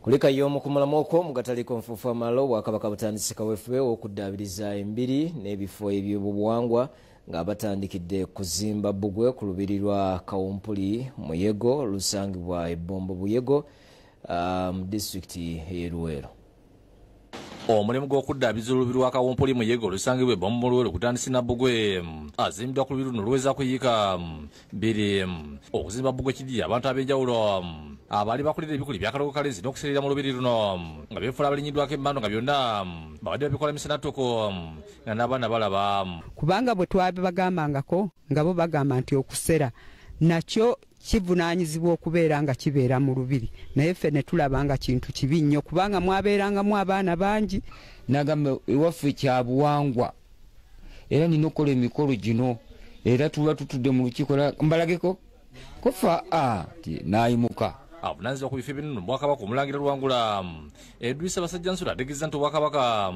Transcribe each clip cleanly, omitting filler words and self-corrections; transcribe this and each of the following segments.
Kulikayo omukumulamu okwo mugataliko nfuufu amalo Obwakabaka butandise kaweefube w'okuddaabiriza embiri n'ebifo eby'obuwangwa nga batandikidde kuzimba bbugwe ku lubiri lwa Kawumpuli Muyego lusangibwa e Bombo Buyego mu disitulikiti ey'e Luweero. Omulimu gw'okuddaabiriza olubiri lwa Kawumpuli Muyego olusangibwa e Bombo Luweero gutandise na bbugwe azimbiddwa ku lubiri luno luweza kuyiika 2. Okuzimba bbugwe kiddirira abantu ab'enjawulo abaali bakulira ebikuli by'akalogo kalenzi n'okuseerera mu lubiri luno nga beefuula abalinyiddwako emmando nga byonna babadde babikola misanattuko nga n'abaana balaba. Kubanga bwe twabibagambangako nga bo bagamba nti okusera nakyo kivunaanyizibwa okubeera nga kibeera mu lubiri, naye ffe ne tulaba nga kintu kibi nnyo kubanga mwabeerangamu abaana bangi. Nagamba ewaffe kya buwangwa era nina okukola emikolo gino, era tuba tutudde mu lukiiko mbalageko kofa n'ayimuka. Avunaanyizibwa ku bifo ebinene mu Bwakabaka Omulangira Luwangula Edrisa Basajjansula ategeezezza nti Obwakabaka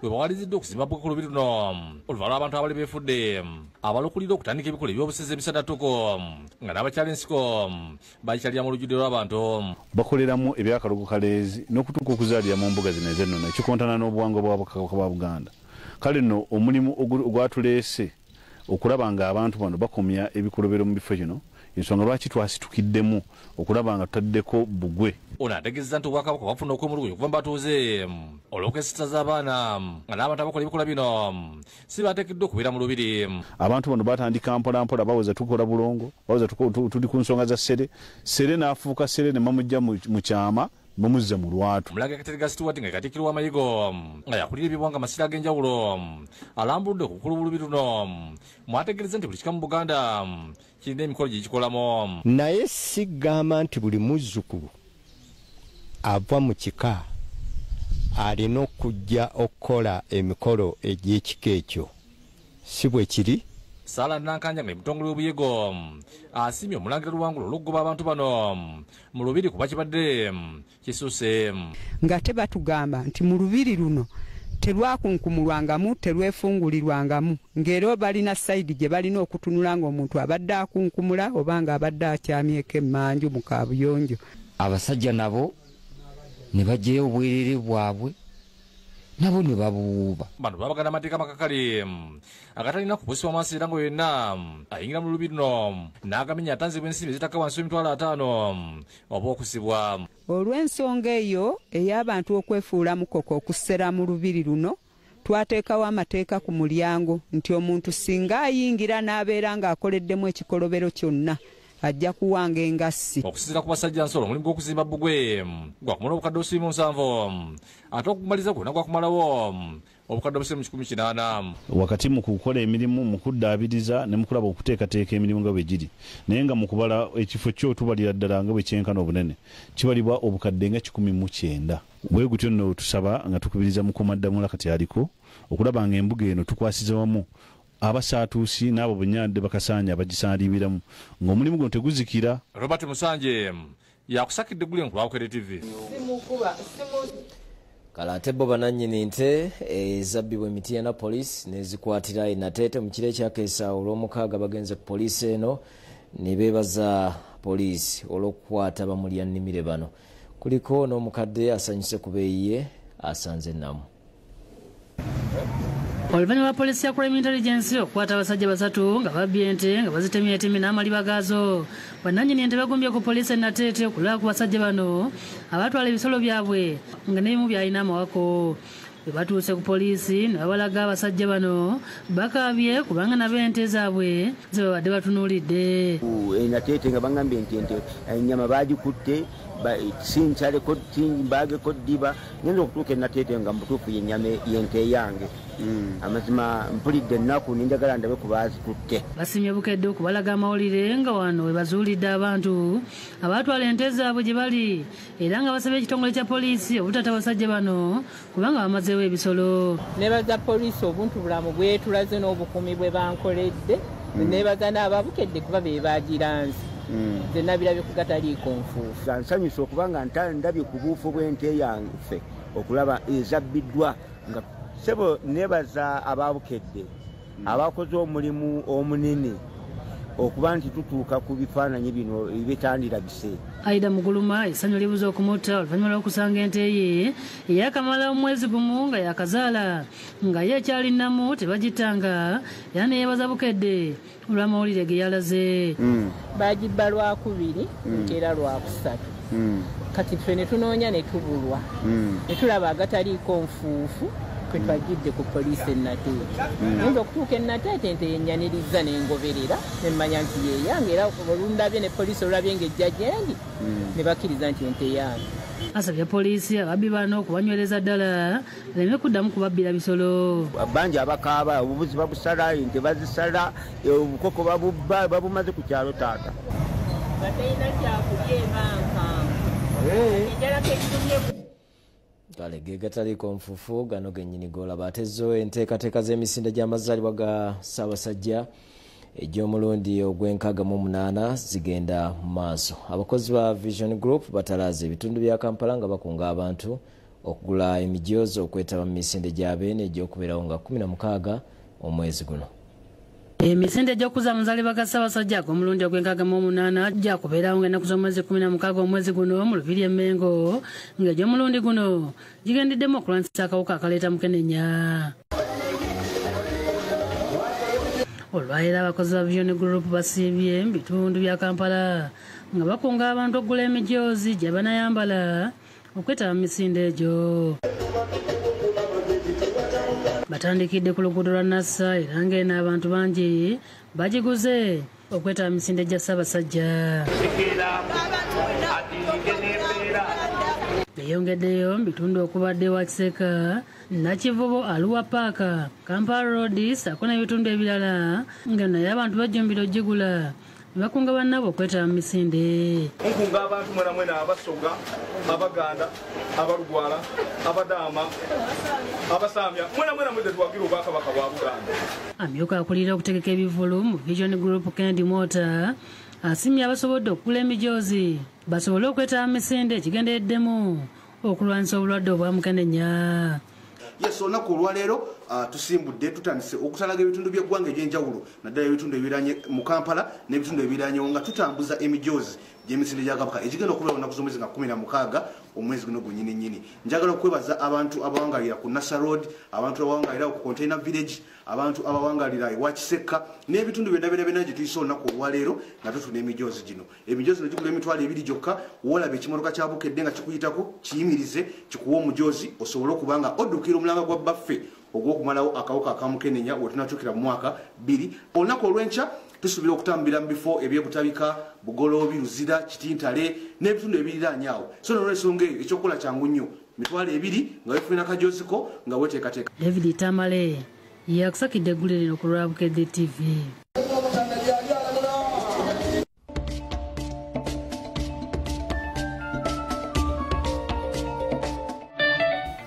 bwe bawaliriziddwa okuzimba bbugwe ku lubiri luno oluvannyuma lw'abantu abali beefudde abalukulira okutandika ebikola eby'obusizi ebisanattuko nga n'abakyala ensiko bagikyalira mu lujjudde lw'abantu. Bakoleramu ebyakalogo kaleezi n'okutuuka okuzaalira mu mbuga zino ez'ennono ekikontana n'obuwangwa bwa Bwakabaka bwa Buganda. Kale nno omulimu ogwatuleese okulaba ng'abantu bano bakomya ebikolobero mu bifo kino, ensonga lwaki twasitukiddemu okulaba nga tutaddeko bbugwe. Ono ategeezezza nti Obwakabaka bwafuna okwemulugunya okuva mu batuuze olw'okwesittaza abaana nga n'abantu abakola ebikolwa bino si bateekeddwa okubeera mu lubiri. Abantu bano batandika mpola mpola, baweza tukola bulongo, baweza tuli ku nsonga za ssere, ssere n'afuuka ssere ne bamujja mu kyama bamuzza mu lwatu. Omulangira Kateregga Stuart nga Katikkiro w'Amayigo nga yakulira eby'obuwangwa amasiro ag'enjawulo alambuludde ku bukulu bw'olubiri luno mwategeerezza nti buli kika mu Buganda kirina emikolo gye gikolamu. Naye sigamba nti buli muzzukulu ava mu kika alina okujja okukola emikolo egy'ekika ekyo, si bwe kiri. Sala Nankanja nga mutongole w'Obuyego asiimye Omulangira Luwangula olw'okugoba abantu bano mu lubiri kuba kibadde kisusse. Nga tebatugamba nti mu lubiri luno terwakunkumulwangamu, terwefungulirwangamu, ng'era balina sayidi gye balina okutunula ng'omuntu abadde akunkumula oba ng'abadde akyamyeko emmanju mu kaabuyonjo. Abasajja nabo ne baggyayo obwerere bwabwe nabo ne babuwuuba. Bano babagana amateeka makakali agatalina kubuusibwa maaso era nga yenna ayingira mu lubiri luno n'agamenya atanzibwa ensimbi ezitakka wansi w'emitwalo 50 oba okusibwa. Olw'ensonga eyo ey'abantu okwefuula mukoko okusera mu lubiri luno, twateekawo amateeka ku mulyango nti omuntu singa ayingira n'abeera ng'akoleddemu ekikolobero kyonna ajja kuwanga engassi. Okusinziira ku basajja nsolo, omulimu gw'okuzimba bbugwe gwakumala obukadde 77, ate okumaliriza gwonna gwakumalawo obukadde 180. Wakati mu kukola emirimu, mu kuddaabiriza ne mu kulaba okuteekateeka emirimu nga bwe giri, naye nga mu kubala ekifo kyo tubalira ddala nga bwe kyenkana obunene, kibalibwa obukadde nga 190. Bwe gutyo nno tusaba nga tukubiriza Mukuumaddamula kati aliko okulaba nga embuga eno tukwasiza wamu abasaatuusi n'abo bonyadde bakasaanya abagisaaliibiramu ng'omulimu guno teguzikira. Robert Musanje yakusakidde eggulire ku lwa TV. Kale ate bo bannannyini nte ezabbibwa Emityana poliisi n'ezikwatira e Nateete mu kiro ekyakeesa olw'omukaaga bagenze ku poliisi eno ne beebaza poliisi olw'okukwata bamulya nnimire bano. Kuliko n'omukadde asanyuse ku beeyiye asanze ennamu. Oluvannyuma lwa poliisi ya Crime Intelligence okukwata abasajja basatu nga babbye ente nga bazitemyetemye n'amaliba gaazo, bannannyini ente bagumbye ku poliisi e Nateete okulaba ku basajja bano abatwala ebisolo byabwe nga n'ebimu byalina amawako. Bwe batuuse ku poliisi ne babalaga abasajja bano bakaabye kubanga nabo ente zaabwe ze babadde batunuulidde. E Nateete nga bangambye nti ente ennyama baagikutte sinsaleko mbageko ddiba, ngenda okutuuka e Nateete nga mu butuufu yennyama y'ente yange. Amazima mpulidde ennaku ninjagala ndabe ku baazitutte. Basimye Bukedde okubalaga amawulire nga wano we bazuulidde abantu abaatwala ente zaabwe gye bali era nga basabye ekitongole kya poliisi obutata basajja bano kubanga bamazeewo ebisolo. Nebaza poliisi obuntu bulamu bwetulaze n'obukuumi bwe bankoledde, nebaza n'ababukedde kuba be baagiranze. Nze nabirabye ku gataliiko nfuufu. Nsanyusa okubanga ndabye ku buufu bw'ente yange okulaba ezabbiddwa nga sebo. Nebaza ababukedde abakoze omulimu omunene okuba nti tutuuka ku bifaananyi bino ebitandira bise. Aida Muguluma essanyu libuza okumutta oluvannyuma lw'okusanga ente ye eyakamala omwezi gumu nga yakazaala nga ye ekyali nnamu tebagittanga, era neyeebaza Bukedde olw'amawulire ge yalaze. Bagibba lwakubiri, nkeera lwakusatu. Kati ffe ne tunoonya ne tubulwa, ne tulaba agataliiko nfuufu kwe twajjidde ku poliisi e Nateete. Ngenza okutuuka e Nateete, ente yenyaniriza n'engoberera, ne mmanya nti yeeyange, era olundabye ne poliisi olulabye ng'ejja gyendi ne bakkiriza nti ente yange. Asabye poliisi ababbi bano okubanywereza ddala baleme kuddamu kubabbira bisolo. Bangi abakaaba obubuzi babusala, ente bazisala, obukoko babubba, babumaze ku kyalo taata. Batalina kyakulya ebankangu enjala kekirumye. Kale ge gataliiko nfuufu gano gennyini golaba. Ate zo enteekateeka z'emisinde gy'amazaalibwa ga Ssaabasajja egy'omulundi ogw'enkaaga mu 8 zigenda mu maaso. Abakozi ba Vision Group batalaaze ebitundu bya Kampala nga bakunga abantu okugula emijoozi okwetaba mu misinde gy'abeene egy'okubeerawo nga 16 omwezi guno. Emisinde egy'okuza amazaalibwa ga Ssaabasajja ag'omulundi ogw'enkaaga mu 8 gyakubeerawo ng'ennaku z'omwezi 16 omwezi guno mu Lubiri e Mmengo, ng'egy'omulundi guno gigendeddemu okulwanyisa akawuka akaleeta mukenenya. Olwaleero abakozi ba Vision Group basiibye mu bitundu bya Kampala nga bakunga abantu okugula emijoozi gye banayambala okwetaba mu misinde egyo. Batandikidde ku luguudo lwa Nassa, era ng'eno abantu bangi bagiguze okwetaba mu misinde gya Ssaabasajja. Beyongeddeyo mu bitundu okubadde wa Kiseka, Nakivubo, Aluwa Paaka, Kampala Road ssaako n'ebitundu ebirala, nga naye abantu bajjumbira ogigula ne bakunga bannaabwe okwetaba mu misinde. Nkunga abantu mwena mwena, Abasoga, Abaganda, Abalugwala, Abadaama, Abasamya, mwena mwena mweze tuwagira Obwakabaka bwa Buganda. Amyuka akulira okutegeka ebivvulu mu Vision Group, Kennedy Mota, asimye abasobodde okugula emijoozi basobole okwetaba mu misinde ekigendereddemu okulwanyisa obulwadde obwa mukenenya. Yes, olunaku olwaleero tusimbudde, tutandise okutalaga ebitundu by'eggwanga ebyenjawulo, naddala ebitundu ebiranye mu Kampala n'ebitundu ebiranyewo, nga tutambuza emijoozi gy'emisinde gya Kabaka egigenda okubeera olunaku z'omwezi nga 16 omwezi guno gwennyini nnyini. Njagala okwebaza abantu abawangalira ku Nassa Road, abantu abawangalira ku Container Village, abantu abawangalira ewa Kisekka n'ebitundu byonna byonna byonna gye tuyise olunaku olwaleero nga tutunda emijoozi gino. Emijoozi gino gigula 20,000 gyokka. Wolaba ekimotoka kya Bukedde nga kikuyitako, kiyimirize kikuwa omujoozi osobole okuba nga oddukira omulanga gwa bbaffe ogw'okumalawo akawuka akamukenenya wetunatuukira mu mwaka 2. Olunaku olw'enkya tusuubira okutambulira mu bifo ebyebutabika, Bugoloobi, Luzira, Kitintale n'ebitundu ebiriraanye awo. So nolwensonga eyo, ekyokukola kyangu nnyo, 20,000 nga wefunira akajooziko nga weteekateeka. David Tamale yakusakidde eggulire lino ku lwa Bukedde TV.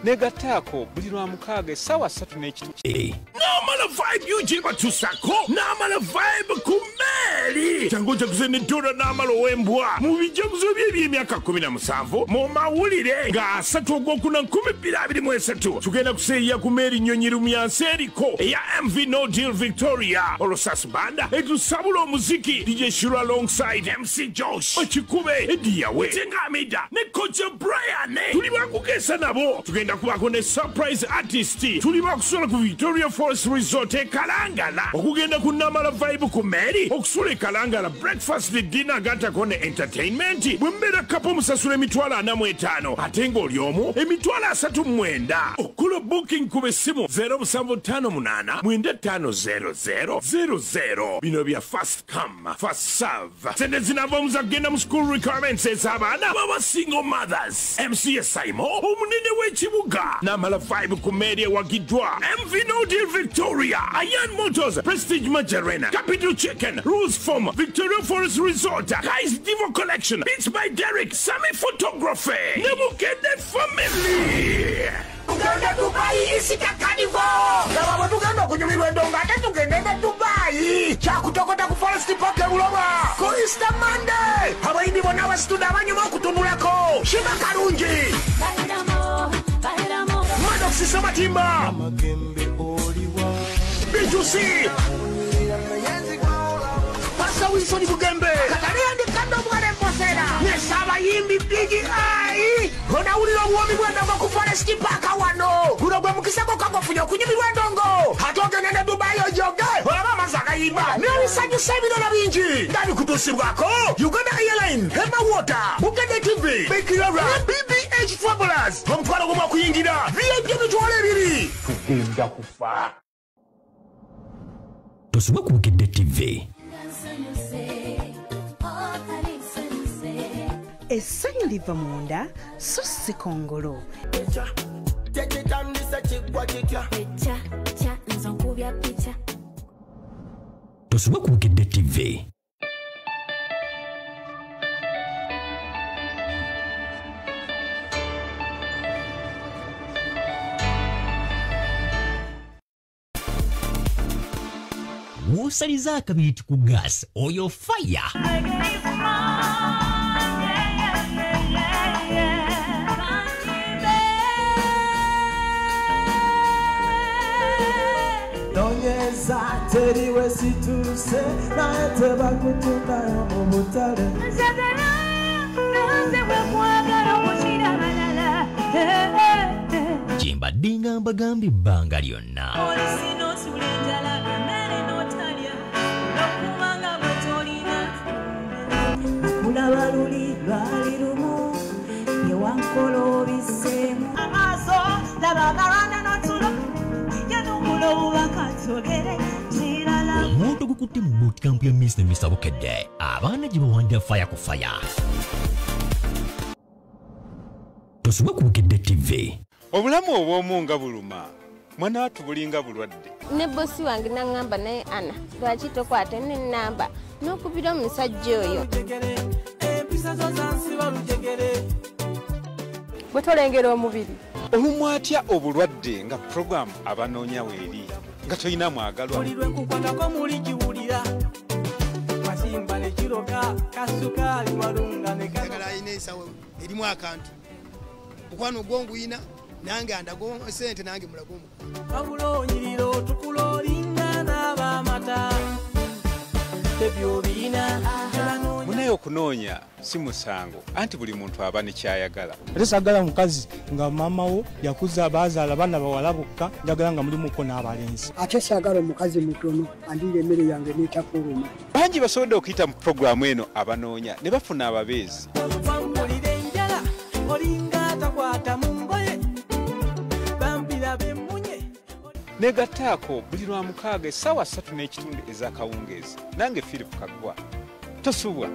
Negattaako buli lwa mukaaga essaawa 3 n'ekitundu. Namala Vibe UG batusako Namala Vibe ku meeri. Jangu ojaguze ne Dora Namala ow'embwa mu bijaguzo bye eby'emyaka 17 mu mawulire nga 3 ogwokuna 2023. Tugenda kuseeya ku meeri nnyonyi rumyansi eriko eya MV No Deal Victoria. Olwo Sasbanda etusabula omuziki, DJ Shura alongside MC Josh okikube Ediyawe Tengamida ne Koja Brian. Tuli bakugesa nabo, tugenda kubako ne surprise artist. Tuli bakusula ku Victoria Forest Resort e Kalangala. Okugenda ku Namala Vibe ku meeri, okusula e Kalangala, breakfast, dinner, gattako ne entertainment. Bwe mbeera couple musasula 45,000, ate ng'oli omu 39,000. Okukola booking kuba essimu 0758 9500 00. Bino bya first come first serve. Sente zinava muza kugenda mu school requirements ez'abaana baba single mothers. MC Simon omunene w'ekibuga. Namala Vibe ku meeri ewagiddwa MV No Deal Victoria, Ayan Motors, Prestige Majarena, Capital Chicken, Rules Form, Victoria Forest Resort, Kais Divo Collection, Beats by Derek, Sami Photography, ne Bukedde Family. Tugende Dubai Easter Carnival. Laba bwe tugenda okunyumirwa endongo, ate tugende ne Dubai. Kyakutokota ku Forest Park e Buloba ku Easter Monday. Abayimbi bonna abasitudde abanyuma okutunulako: Shiba Kalungi, Maddox Sematimba, B2C, Pastor. Wilson Bugembe, Kataleandikando Bwaremposera, Nesabayimbi Big Eye, onawulira obuwoomi bw'endongo ku Forest Park wano. Guno gwe mukisa gwokka gw'ofunye okunyumirwa endongo. Ate ogende ne Dubai ojoge, olabe amazzi agayimba n'ebisanyusa ebirala bingi nga bikutuusibwako Uganda Airline, Hema Water, Bukedde TV, Bikirara, BBH Travelers. Omutwalo gumu okuyingira VIP 20,000. Tugenda kufa. Tosubwa ku Bukedde TV. Essanyu liva munda so si kongolo. Tosubwa ku Bukedde TV. Wosaliza akabiriti ku gas oyo fire. Nonyeza teriwe situse naye tebakutundayo mu butale. Njagala nanze bwe kwagala okukira abalala. Kye mbadde nga mbagamba ebbanga lyonna. Polisi n'osula enjala emmere n'otalya n'okubanga bwe tolina. Kulaba luli lwali lumu bye wankola obisseemu. Amaaso laba agalwana n'otulo. Omuntu ogukutte mu bootcamp ya Miss ne Mr. Bukedde abaana gye bawandira fire ku fire. Tosubwa ku Bukedde TV. Obulamu obw'omu nga buluma, mwana wattu bulinga bulwadde. Ne bossi wange n'aŋŋamba naye Anna lwaki tokwata n'ennamba n'okubira omusajja oyo. Bwe tolengera omubiri. Olumu atya obulwadde nga puroguramu abanoonya weeri nga tolina mwagalwa. Buli lwe nkukwatako muli kiwulira wasimba ne kiroka kasukaali walunga ne njagala alina ensawo erimu akantu mukwano gwonguyina nange andago sente nange mulago omukwano. Wabula onyirira otukula olinga n'abamata ebyo bina. Munaye okunoonya si musango anti buli muntu aba ne kyayagala. Ate saagala mukazi nga maama wo yakuza baazaala baana bawala bokka, njagala nga mulimuko n'abalenzi. Ate saagala omukazi mutono andiira emmere yange n'etakuluma. Bangi basobodde okuyita mu puroguramu eno abanoonya ne bafuna ababeezi. Bampulira enjala olinga atakwata mu ngoye bampira bemmunye. Negattaako buli lwa mukaaga essaawa 3:15 ez'akawungeezi. Nange Philip Kaggwa. Tosubwa.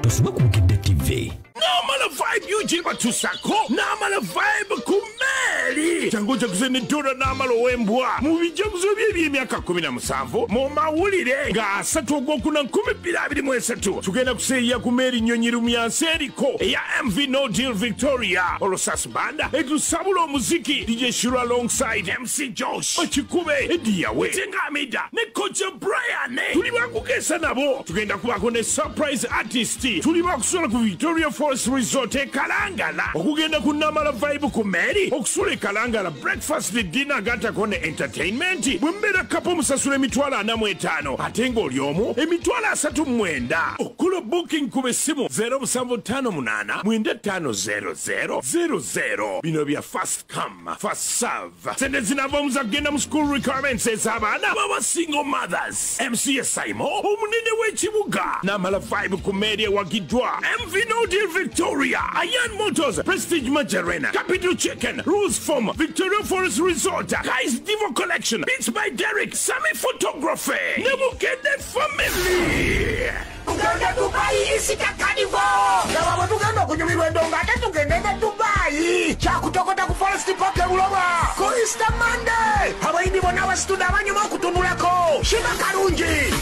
Tosubwa ku Bukedde TV. Namala Vibe UG batusako Namala Vibe ku mmeeri. Jangu ojaguze ne Dora Namala ow'embwa mu bijaguzo bye eby'emyaka 17 mu mawulire nga 3 ogwokuna 2023. Tugenda kuseeya ku mmeeri nnyonyi lumyansi eriko eya MV No Deal Victoria. Olwo Sasbanda etusabula omuziki DJ Shura alongside MC Josh Okikube Ediyawe Tengamida ne Coach Brian. Tuli bakugesa nabo. Tugenda kubaako ne surprise artist. Tuli bakusula ku Victoria Falls Resort e Kalangala. Okugenda ku Namala Vibe ku mmeeri okusula e Kalangala breakfast dinner gattako ne entertainment. Bwe mbeera kapo musasula 45,000 ate ng'oli omu 39,000. Okukola booking kuba essimu 0758 9500 00. Bino bya first come first serve. Sente zinaava omuza kugenda mu school requirements ez'abaana baba single mothers. MC Saimo omunene w'ekibuga. Namala Vibe ku mmeeri ewagiddwa MV No Deal Victoria, Ayan Motors, Prestige Majarena, Capital Chicken, Rules Form, Victoria Forest Resort, Guys Divo Collection, Beats by Derek, Sammy Photography, Nebukedde Family. Tugende Dubai Easter Carnival. Laba bwe tugenda okunyumirwa endongo ate tugende ne Dubai. Kyakutokota ku Forest Park e Buloba ku Easter Monday. Abayimbi bonna abasitudde abanyuma okutunulako. Shiba Kalungi,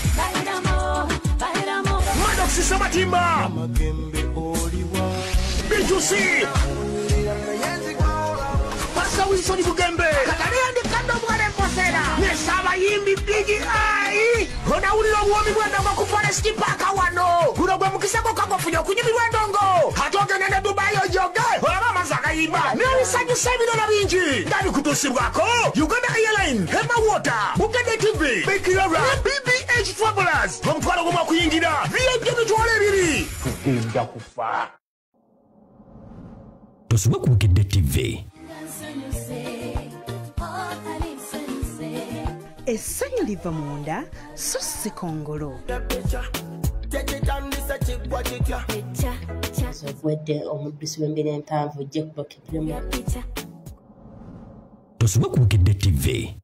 Maddox Sematimba, B2C, Pastor Wilson Bugembe, Kataleandikando Bwaremposera, Nesabayimbi Big Eye. Onawulira obuwoomi bw'endongo ku Forest Park wano. Guno gwe mukisa gwokka gw'ofunye okunyumirwa endongo. Ate ogende ne Dubai ojoge olabe amazzi agayimba n'ebisanyusa. N'ebyemikisa ebirala bingi nga bikutuusibwako Uganda Airline, Hema Water, Bukedde TV, Bikirara, BBH Travelers. 50,000 okuyingira, VIP 20,000. Tugenda kufa. Tosubwa ku Bukedde TV. Essanyu liva munda so si kongolo. Ogwedde omuddusi w'embiro empanvu Jack Bakidremu. Tosubwa ku Bukedde TV.